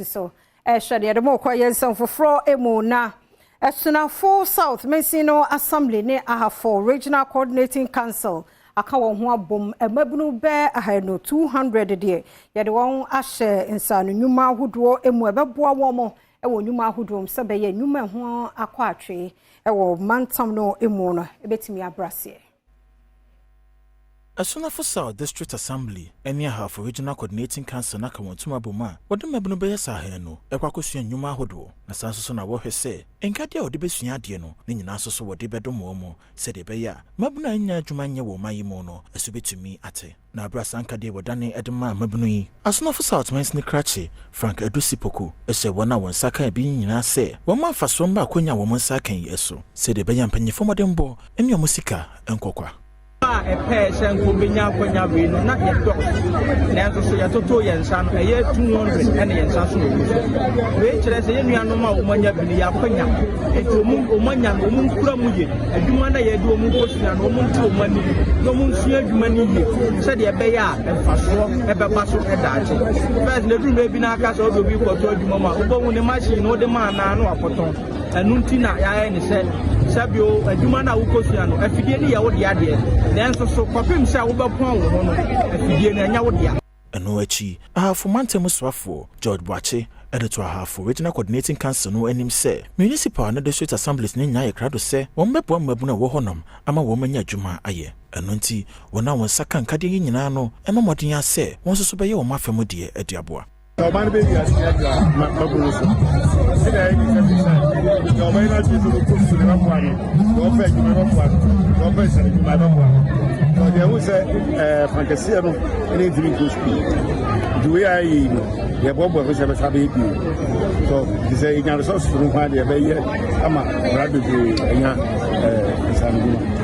So ɛhwɛ deɛ yɛde mo kɔ yɛn nsɛm foforɔ mu na Asunafo South Mansin no Assembly ne Ahafo Regional Coordinating Council aka wɔn ho abom mmabunu bɛɛ 200 200 deɛ yɛde wɔn ahyɛ nsaano nnwuma ahodoɔ mu ɛbɛboa wɔn wɔ nnwuma ahodoɔ mu sɛ bɛyɛ nnwuma ho akɔ atwe wɔ mantam no mu no ɛbɛtumi abrɛ. Asunafo South District Assembly ne Ahafo Regional Coordinating Council no aka wɔn ntoma bɔ mu a wɔde mmabunu bɛyɛ sɛ 200 ɛkɔ akɔsua nnwuma ahodoɔ, na saa nso so na wɔhwɛ sɛ nkadeɛ a wɔde bɛsua adeɛ no ne nyinaa nso so wɔde bɛdom wɔn mu sɛdeɛ ɛbɛyɛ a mmabunu a ɛnya adwuma nyɛ wɔ ɔman yi mu no ɛso bɛtumi ate. Na abere a saa nkadeɛ wɔdane de maa mmabunu yi, Asunafo South Mansini Krakye Frank Adusi Poku hyɛ wɔn a wɔn nsa ka bi nyinaa sɛ wɔn ma mfasoɔ mba akɔnya a wɔn nsa aka yi so sɛdeɛ ɛbɛyɛ mpanyinfoɔ mmɔdenbɔ ne wɔn sika nkɔkwa. A ɛpɛɛ sɛ nko bɛnya akɔnya wei no na yɛdɔɔso, nanso so yɛtoto yɛn nsa no ɛyɛ 200 ɛna yɛn nsa so wɔ so. Wei kyerɛ sɛ yɛn nuanom a wɔn anya bi no yɛ akɔnya, nti wɔn anya no wɔn nkura mu yie. Adwuma no a yɛde wɔn kɔsua no, wɔn nto wɔn anim na wɔn nsua adwuma no yie sɛdeɛ ɛbɛyɛ a mfasoɔ ɛbɛba so ɛdaakye. First na eduru baabi na aka sɛ ɔde obi kɔtɔ adwuma mu a, wobɛhu ne machine no wode maa naa no akɔtɔn. Ɛno nti na yɛayɛ ne sɛ sɛbio adwuma no a wokɔsua no, afidie no yɛ wo dea deɛ, nanso so kɔpem sɛ wobɛpɔn wo ho no, afidie no ɛnyɛ wo dea. Ɛno akyi, Ahafo mantam soafoɔ George Boakye ɛde to Ahafo Regional Coordinating Council no anim sɛ municipal ne district assemblies ne nyinaa yɛ krado sɛ wɔn bɛboa mmabunu a ɛwɔ hɔnom ama wɔn anya adwuma ayɛ. Ɛno nti wɔn a wɔn nsa ka nkadeɛ yi nyinaa no ɛma mmɔden a sɛ wɔn nso so bɛyɛ wɔn afa mu deɛ de aboa. Ɔman no bɛyi ase adwa mabunu so sɛdeɛ ayɛ ne sɛ deɛ ɔbɛyɛ no adwene sɛ ɔkɔ sukuu no ɛbɛboa no, deɛ ɔpɛ adwuma ɛbɛboa no, deɛ ɔpɛ nsane adwuma ɛbɛboa no. Na ɔde ɛho sɛ fankɛseɛ no ɛne ntumi nkɔ sukuu, nti wei a ayɛ yi no yɛboaboa ho sɛ ɛbɛsa bɛyɛ bio so, nti sɛ yɛnya resources no ho a deɛ ɛbɛyɛ ama mmara bebree anya nsane adwuma.